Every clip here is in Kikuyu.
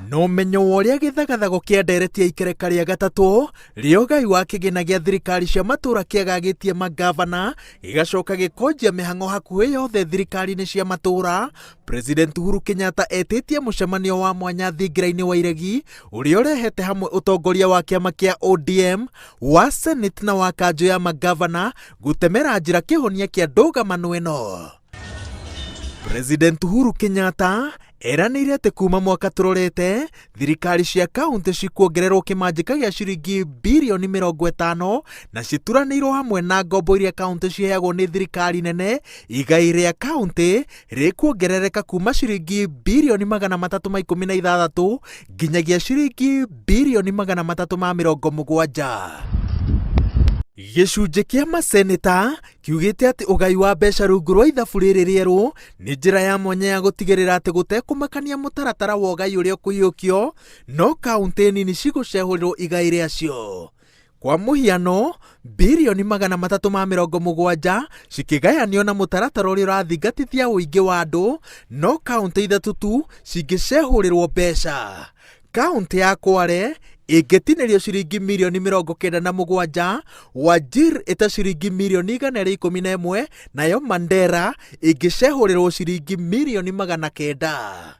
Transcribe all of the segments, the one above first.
Na ũmenyo wa ũrĩa gĩthagathago kĩa ndereti ya ikereka rĩa gatatũ rĩa ũgai wa kĩgĩna gĩa thirikari cia matũra kĩagagĩtie mangavana gĩgacoka gĩkonjia mĩhang'o hakuhĩ yothe thirikari-inĩ cia matũra, President Uhuru Kenyatta etĩtie mũcemanio wa mwanya thingira-inĩ wa iregi ũrĩa ũrehete hamwe ũtongoria wa kĩama kĩa ODM, wa Senate na wa kanjũ ya mangavana gũtemera njĩra kĩhonia kĩa ndũgamano ĩno. President Uhuru Kenyatta eranĩire atĩ kuma mwaka tũrorete thirikari cia kaunti cikuongererwo kĩmanjĩka gĩa ciringi birioni 50 na cituranĩirwo hamwe na ngombo iria kaunti ciheagwo nĩ thirikari nene. Igai rĩa kaunti rĩkuongerereka kuma ciringi birioni 316 nginyagia ciringi birioni 370. Gĩcunjĩ kĩa maseneta kiugĩte atĩ ũgai wa mbeca rungu rwa ithabu rĩrĩ rĩerũ nĩ njĩra ya mwanya ya gũtigĩrĩra atĩ gũtekũmakania mũtaratara wa ũgai ũrĩa ũkũhiũkio, no kaunti nini cigũcehũrĩrwo igai rĩacio. Kwa mũhiano, birioni 370 cikĩgayanio na mũtaratara ũrĩa ũrathingatithia ũingĩ wa andũ, no kaunti ithatũ tu cingĩcehũrĩrwo mbeca. Kaunti ya Kwale ĩngĩtinĩrio ciringi mirioni 97, Wajir ĩte ciringi mirioni 111, nayo Mandera ĩngĩcehũrĩrwo ciringi mirioni 900.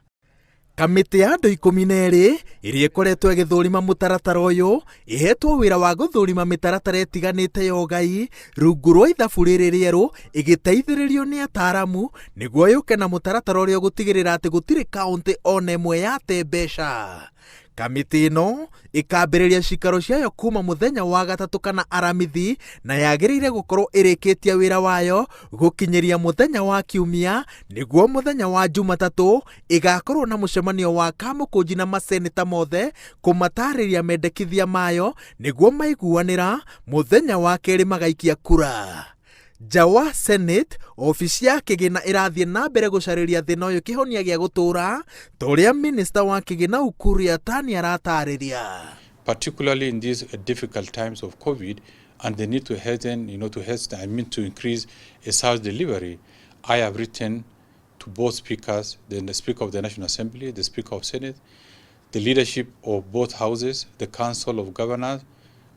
Kamĩtĩ ya andũ 12 ĩrĩa ĩkoretwo ĩgĩthũrima mũtaratara ũyũ ĩhetwo wĩra wa gũthũrima mĩtaratara ĩtiganĩte ya ũgai rungu rwa ithabu rĩrĩ rĩerũ ĩgĩteithĩrĩrio nĩ ataaramu nĩguo yũke na mũtaratara ũrĩa ũgũtigĩrĩra atĩ gũtirĩ kaũntĩ ona ĩmwe yate mbeca. Kamĩtĩ ĩno ĩkambĩrĩria cikaro ciayo kuma mũthenya wa gatatũ kana aramithi na yagĩrĩire gũkorwo ĩrĩkĩtie wĩra wayo gũkinyĩria mũthenya wa kiumia nĩguo mũthenya wa Jumatatũ ĩgakorwo na mũcemanio wa kamũkũnji na maseneta mothe kũmatarĩria mendekithia mayo nĩguo maiguanĩra mũthenya wa kerĩ magaikia kura. Nja wa Senate, obici ya kĩgĩna ĩrathiĩ na mbere gũcarĩria thĩna ũyũ kĩhonia gĩa gũtũũra ta ũrĩa minista wa kĩgĩna Ukur Yatani aratarĩria. Particularly in these difficult times of COVID and the need to hasten, you know, to hasten, I mean to increase a service delivery, I have written to both speakers, the Speaker of the National Assembly, the Speaker of Senate, the leadership of both houses, the Council of Governors.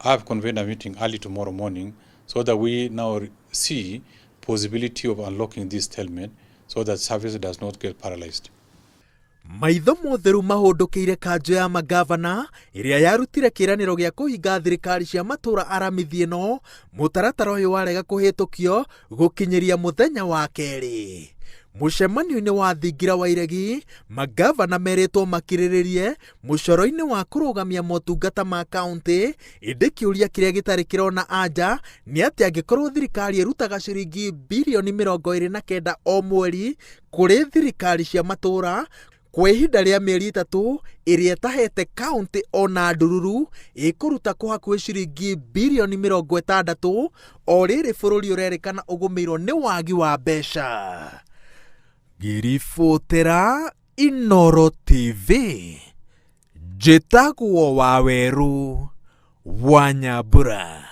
I have convened a meeting early tomorrow morning so that we now see possibility of unlocking this stalemate so that service does not get paralyzed. Maitho mothe rĩu mahũndũkĩire kanjũ ya mangavana ĩrĩa yarutire kĩĩranĩro gĩa kũhinga thirikari cia matũũra aramithi ĩno mũtaratara ũyũ warega kũhĩtũkio gũkinyĩria mũthenya wa kerĩ. Mũcemanio-inĩ wa thingira wa iregi, mangavana merĩtwo makirĩrĩrie mũcoro-inĩ wa kũrũgamia motungata ma kaunti, ĩndĩ kĩũria kĩrĩa gĩtarĩ kĩrona anja nĩ atĩ angĩkorwo thirikari ĩrutaga ciringi birioni 29 o mweri kũrĩ thirikari cia matũũra kwa ihinda rĩa mĩeri 3 ĩrĩa ĩtahete kaunti ona ndururu, ĩkũruta kũ hakuhĩ ciringi birioni 60 o rĩrĩ bũrũri ũrerĩkana ũgũmĩirwo nĩ wagi wa mbeca. Ngĩribotera Inooro TV, njĩtagwo Wawerũ wa Nyambura.